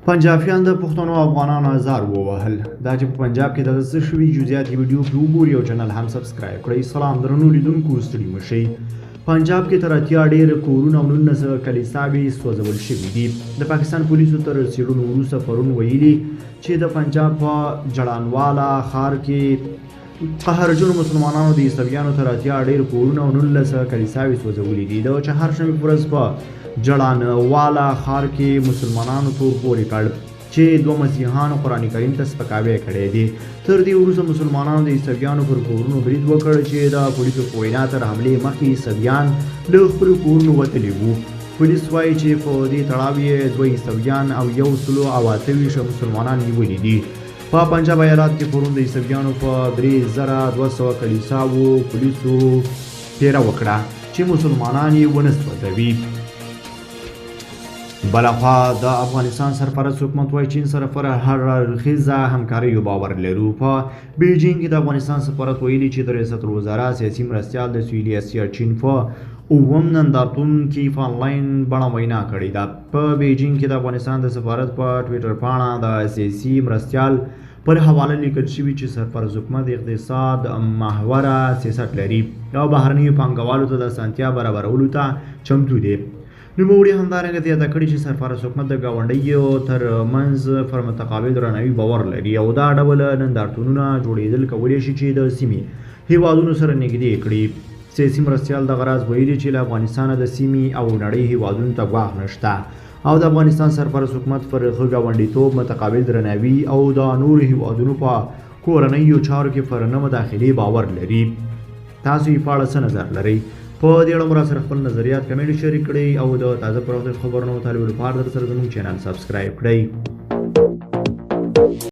پنجابیان د پښتنو افغانانو ازار ووهل. دا چې په پنجاب کې د څه شوي جزئیات یې ویډیو کې وګوري او چینل هم سبسکرایب کړئ. سلام درنو لیدونکو، ستړي مه شئ. پنجاب کې تر 80 ډېر کورونه او 19 کلیساوې سوځول شوي دي. د پاکستان پولیسو تر څېړنو وروسته پرون ویلي چې د پنجاب په جړانواله ښار کې قهرجنو مسلمانانو د عیسویانو تر 80 ډېر کورونه او 19 کلیساوې سوځولي دي. د چهارشنبې په ورځ په جړانواله ښار کې مسلمانانو تور پورې کړ چې دوه مسیحانو قرآن کریم ته سپکاوی کړی دی. تر دې وروسته مسلمانانو د عیسویانو پر کورونو برید وکړ چې د پولیسو په وینا تر حملې مخکې عیسویان له خپلو کورونو وتلي وو. پولیس وایي چې په دې تړاو یې دوه عیسویان او 128 مسلمانان نیولي دي. په پنجاب ایالت کې پرون د عیسویانو په 3200 کلیساوو پولیسو پیره وکړه چې مسلمانان یې ونه سوځوي. بلخوا د افغانستان سرپرست حکومت وایي چین سره پر هر اړخیزه همکاریو باور لرو. په بیجینګ کې د افغانستان سفارت ویلي چې د ریاست الوزرا سیاسي مرستیال د سویلي اسیا چین په اووم نندارتون کې په انلاین بڼه وینا کړې ده. په بیجینګ کې د افغانستان د سفارت په ټویټر پاڼه د سیاسي مرستیال پر حواله لیکل شوي چې سرپرست حکومت اقتصاد محوره سیاست لري او بهرنیو پانګوالو ته د اسانتیا برابرولو ته چمتو دی. نوموړي همدارنګه زیاته کړې چې سرپرست حکومت د ګاونډیو تر منځ پر متقابل درناوي باور لري او دا ډول نندارتونونه جوړېدل کولی شي چې د سیمې هیوادونو سره نږدې کړي. سیاسي مرستیال دغه راز ویلي چې له افغانستانه د سیمې او نړۍ هیوادونو ته ګواښ نشته او د افغانستان سرپرست حکومت پر ښه ګاونډیتوب، متقابل درناوي او د نورو هیوادونو په کورنیو چارو کې پر نه مداخلې باور لري. تاسو یې په اړه څه نظر لرئ؟ په دې اړه مو راسره خپل نظریات کمنټ شریک کړئ او د تازه پرمختګ خبرونو مطالعو لپاره در سره زموږ چینل سبسکرایب کړئ.